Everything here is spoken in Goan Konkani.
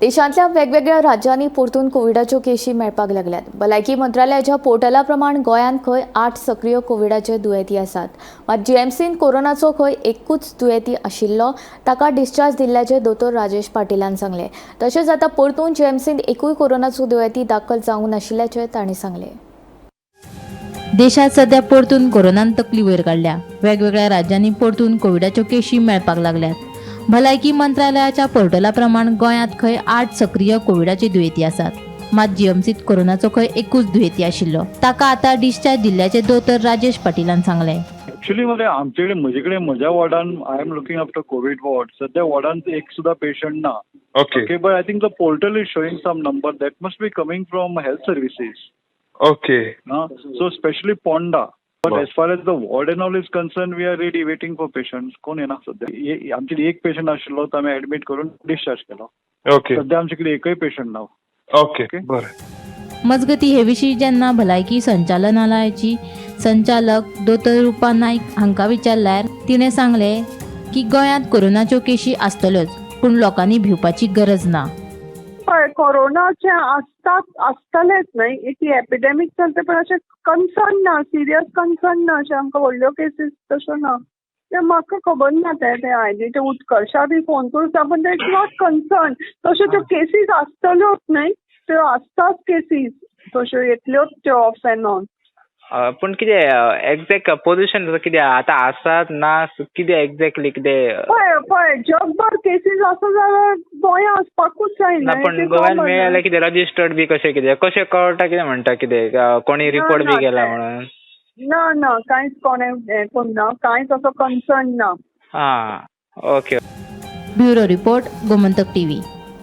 देशांतल्या वेगवेगळ्या राज्यांनी परतून कोविडाच्यो केशी मेळपाक लागल्यात. भलायकी मंत्रालयाच्या पोर्टला प्रमाण गोंयांत खंय 8 सक्रीय कोविडाचे दुयेंती आसात. मात जीएमसीन कोरोनाचो खंय एकूच दुयेंती आशिल्लो, ताका डिस्चार्ज दिल्ल्याचें दोतोर राजेश पाटीलान सांगलें. तशेंच आतां परतून जीएमसीन एकूय कोरोनाचो दुयेंती दाखल जावंक नाशिल्ल्याचें तांणी सांगलें. देशात सध्या परतून कोरोनान तकली वयर काडल्या. वेगवेगळ्या राज्यांनी परतून कोविडाच्यो केशी मेळपाक लागल्यात. भलायकी मंत्रालयाच्या पोर्टला प्रमाण गोंयांत खंय 8 सक्रीय कोविडाचे दुयेंती आसात. मात जीएमसीत कोरोनाचो खंय एकूच दुयेंती आशिल्लो, ताका आतां डिस्चार्ज दिल्ल्याचे दोतोर राजेश पाटीलान सांगलें. ऍक्च्युली मरे, आमचे कडेन, म्हजे कडेन, म्हज्या वॉर्डान, I am looking after Covid ward, सध्या वॉर्डान एक सुद्दां पेशंट ना. Okay, but I think the portal is showing some number that must be coming from health services. So specially Ponda, but as far as the ward and all is concern, we are ready, waiting for patient. कोण येना सध्या. आमचे एक पेशंट आशिल्लो, तो आमी एडमीट करून डिस्चार्ज केलो. सध्या आमचे कडेन एकय पेशंट ना. ओके. बरें. मजगती, हे विशीं जेन्ना भलायकी संचालनालयाची संचालक दोतोर रुपा नायक हांकां विचारल्यार तिणें सांगलें की गोंयांत कोरोनाच्यो केशी आसतल्योच, पूण लोकांनी भिवपाची गरज ना. पळय, कोरोनाचे आसतात, आसतलेच न्हय. ती एपिडेमीक चलता, पण अशें कन्सर्न ना, सिरियस कन्सर्न ना. अशें आमकां व्हडल्यो केसीस तश्यो ना. ते म्हाका खबर ना. ते ते हाजे ते उत्कर्शा बी फोन करून सांग, पण it's not concern. तश्यो त्यो केसीस आसतल्योच न्हय, त्यो आसताच केसीस, तश्यो येतल्योच त्यो ऑफ एंड ऑन. पूण कितें एग्जॅक्ट पोझिशन कितें आतां आसात ना, कितें एक्झॅक्टली कितें? पळय पळय, जगभर केसीस आसा जाल्यार गोंया आसपाकूच जाय ना न्हय. पण ते गोव्यान common. मेळ्ळें कितें रजिस्टर्ड बी कशें कितें, कशें कळटा, कितें म्हणटा, कितें कोणी रिपोर्ट बी ना, केला ते म्हणून? ना ना, कांयच कोणें हें करूंक ना, कांयच असो कन्सर्न ना. आं, okay. Bureau report, Gomantak TV.